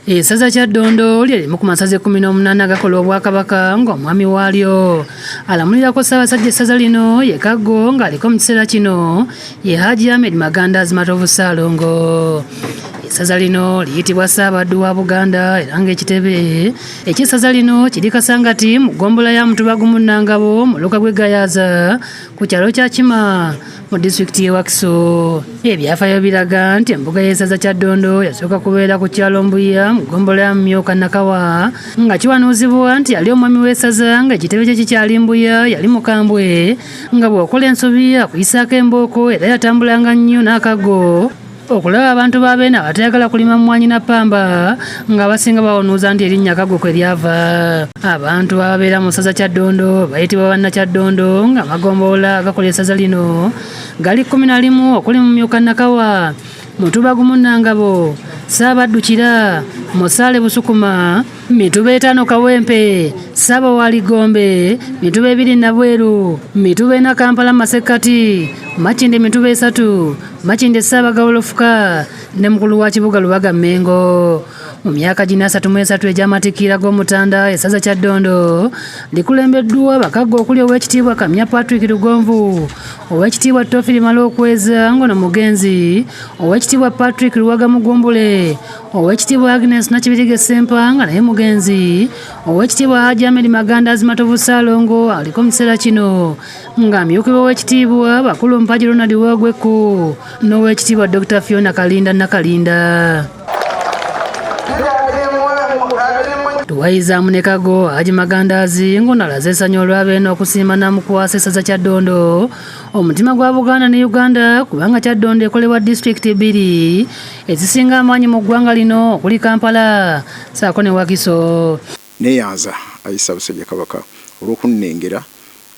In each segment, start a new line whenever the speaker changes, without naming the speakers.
Essaza Kyaddondo lye limu ku masaza 18 agakola Obwakabaka, ng'omwami waalyo alamulirako Ssaabasajja essaza lino ye Kaggo, ng'aliko mu kiseera kino ye Haji Ahmed Magandaazi Matovu Ssaalongo. Essaza lino liyitibwa Ssaabaddu wa Buganda, era ng'ekitebe eky'essaza lino kiri Kasangati mu ggombolola ya Mutuba gumu Nangabo, muluka gw'e Gayaza, ku kyalo kya Kima mu disitulikiti y'e Wakiso. Ebyafaayo biraga nti embuga y'essaza Kyaddondo yasooka kubeera ku kyalo Mbuya mu ggombolola ya Mumyuka Nakawa, nga kiwanuuzibwa nti yali omwami w'essaza ng'ekitebe kye kikyali Mbuya yali mukambwe, nga bw'okola ensobi akuyisaako embooko, era yatambulanga nnyo n'akaggo okulaba abantu ba Beene abatayagala kulima mmwanyi na ppamba, ng'abasinga bawanuuza nti erinnya Kaggo kwe lyava. Abantu ababeera mu ssaza Kyaddondo bayitibwa Bannakyaddondo, ng'amagombolola agakola essaza lino gali 11, okuli Mumyuka Nakawa, Mutuba gumu Nangabo, Ssaabaddu Kira, Musaale Busukuma, Mituba 5 Kawempe, Ssaabawaali Gombe, Mituba 2 Nabweru, Mituba 4 Kampala Masekkati, Makindye Mituba 3, Makindye Ssaabagabo Lufuka ne mukulu wa kibuga Lubaga Mmengo. Mu myaka gino 33 egy'amatikkira g'Omutanda, essaza Kyaddondo likulembeddwa bakaggo okuli Oweekitiibwa Kamya Patrick Lugonvu, Oweekitiibwa Tofiri Malokweza ngono mugenzi, Oweekitiibwa Patrick Luwaga Mugumbule, Oweekitiibwa Agnes Nakibirige Ssempa nga naye mugenzi, Oweekitiibwa Haji Ahmed Magandaazi Matovu Ssaalongo aliko mu kiseera kino ng'amyukibwa Oweekitiibwa Bakulu Mpagi Ronald Wagwekku n'Oweekitiibwa Dr. Fiona Kalinda Nakalinda. Tuwayizaamu ne Kaggo Haji Magandaazi ng'onalaze essanyu olw'abeene okusiima n'amukwasa essaza Kyaddondo, omutima gwa Buganda ne Uganda, kubanga Kyaddondo ekolebwa disitulikiti 2 ezisinga amaanyi mu ggwanga lino, okuli Kampala ssaako ne Wakiso.
Neeyanza ayi Ssaabasajja Kabaka olw'okunnengera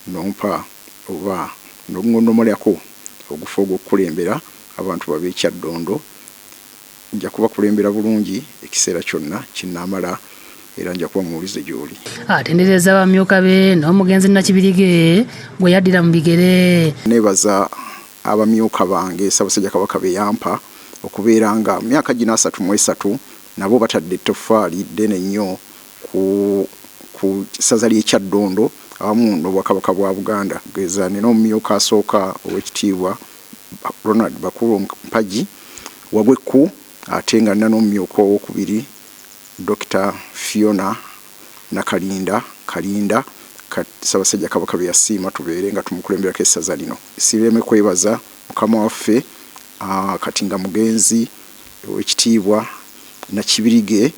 n'ompa oba n'oŋŋonnomolako ogufo ogw'okukulembera abantu b'ab'e Kyaddondo. Nja kubakulembera bulungi ekiseera kyonna kinnaamala, era nja kuba muwulize gy'oli.
Atenderezza abamyuka be n'omugenzi Nakibirige gwe yaddira mu bigere.
Neebaza abamyuka bange Ssaabasajja Kabaka be yampa okubeera nga mu myaka gino 33 nabo batadde ettoffaali ddene nnyo ku ssaza ly'e Kyaddondo awamu n'Obwakabaka bwa Buganda. Geza nina omumyuka asooka Oweekitiibwa Ronald Bakulu Mpagi Wagwekku, ate nga nina n'omumyuka owookubiri Dokita Fiona Nakalinda Kalinda, Ssaabasajja Kabaka be yasiima tubeere nga tumukulemberako essaza lino. Sireme kwebaza mukama waffe kati nga mugenzi Oweekitiibwa Nakibirige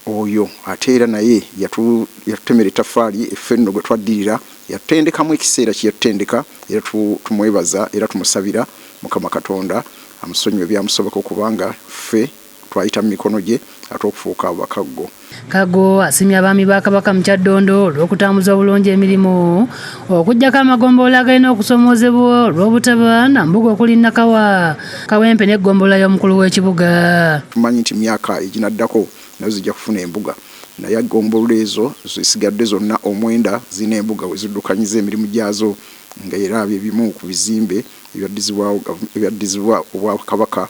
oyo ate era naye yatutemera ettaffaali effe nno gwe twaddirira, yatutendekamu ekiseera kye yatutendeka, era tumwebaza era tumusabira Mukama Katonda amusonyiwe ebyamusobako, kubanga ffe twayita mu mikono gye ate okufuuka abakaggo.
Kaggo asiimye abaami ba Kabaka mu Kyaddondo olw'okutambuza obulungi emirimu, okuggyako amagombolola agalina okusoomoozebwa olw'obutaba na mbuga okuli Nakawa, Kawempe n'eggombolola y'omukulu w'ekibuga.
Tumanyi nti myaka eginaddako nazo zijja kufuna embuga, naye eggombolola ezo zisigadde zonna 9 zirina embuga we ziddukanyiza emirimu gyazo, nga era bye bimu ku bizimbe ebyaddizibwa Obwakabaka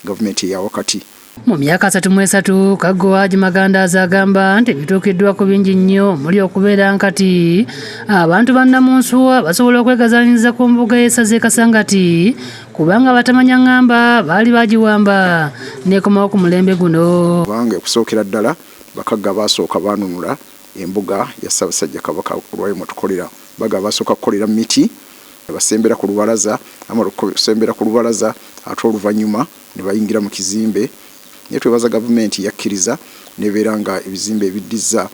gavumenti eya wakati.
Mu myaka 33, Kaggo Haji Magandaazi agamba nti bituukiddwa ku bingi nnyo, omuli okubeera nkati abantu bannamunsuwa basobola okwegazaanyiza ku mbuga y'essaza e Kasangati, kubanga batamanya ŋŋamba baali bagiwamba n'ekomawo ku mulembe guno.
Kubanga okusookera ddala bakagga baasooka baanunula embuga ya Ssaabasajja Kabaka olwayo mwe tukolera. Baga baasooka kukolera mu miti, ne basembera ku lubalaza, bamala okusembera ku lubalaza ate oluvannyuma ne bayingira mu kizimbe. Naye twebaza gavumenti yakkiriza n'ebeera nga ebizimbe ebiddizza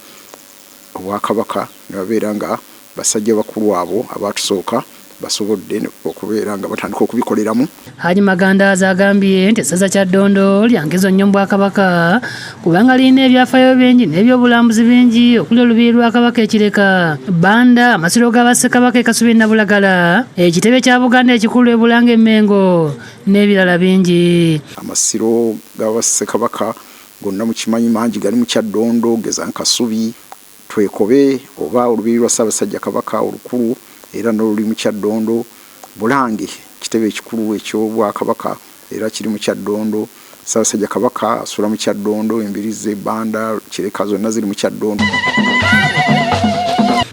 Obwakabaka, ne babeera nga basajja bakulu abo abaatusooka basobodde okubeera nga batandika okubikoleramu.
Haji Magandaazi agambye nti essaza Kyaddondo lya nkizo nnyo mu Bwakabaka, kubanga lirina ebyafaayo bingi n'ebyobulambuzi bingi, okuli olubiri lwa Kabaka e Kireka, Banda, amasiro ga Bassekabaka e Kasubi Nabulagala, ekitebe kya Buganda ekikulu e Bulange e Mmengo n'ebirala bingi.
Amasiro ga Bassekabaka gonna mukimanyi mangi gali mu Kyaddondo, geza Nkasubi, Twekobe oba olubiri lwa Ssaabasajja Kabaka olukulu era n'oluli mu Kyaddondo, Bulange, ekitebe ekikulu eky'Obwakabaka Era kiri mu Kyaddondo. Ssaabasajja Kabaka asula mu Kyaddondo, embiri ze Banda, Kireka zonna ziri mu Kyaddondo.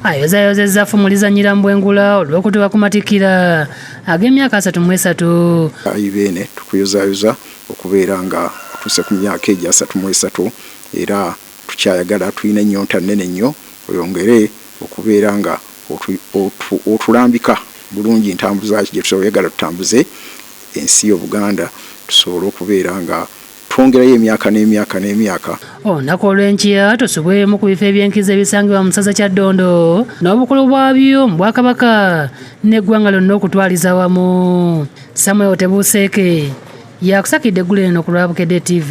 Ayozayozezza ffumu lizannyira mu bwengula olw'okutuuka ku matikkira ag'emyaka 33.
Ayi Beene, tukuyozayoza okubeera nga otuuse ku myaka egyo 33, era tukyayagala, tulina ennyonta nnene nnyo oyongere okubeera nga otulambika bulungi ntambuza ki gye tusobola tutambuze ensi y'Obuganda, tusobole okubeera nga twongerayo emyaka n'emyaka n'emyaka.
Olunaku olw'enkya tusubwemu ku bifo ebyenkizo ebisangibwa mu ssaza Kyaddondo n'obukulu bwabyo mu Bwakabaka n'eggwanga lyonna okutwaliza wamu. Samuel Tebuuseeke yakusakidde eggulo eno ku lwa Bukedde TV.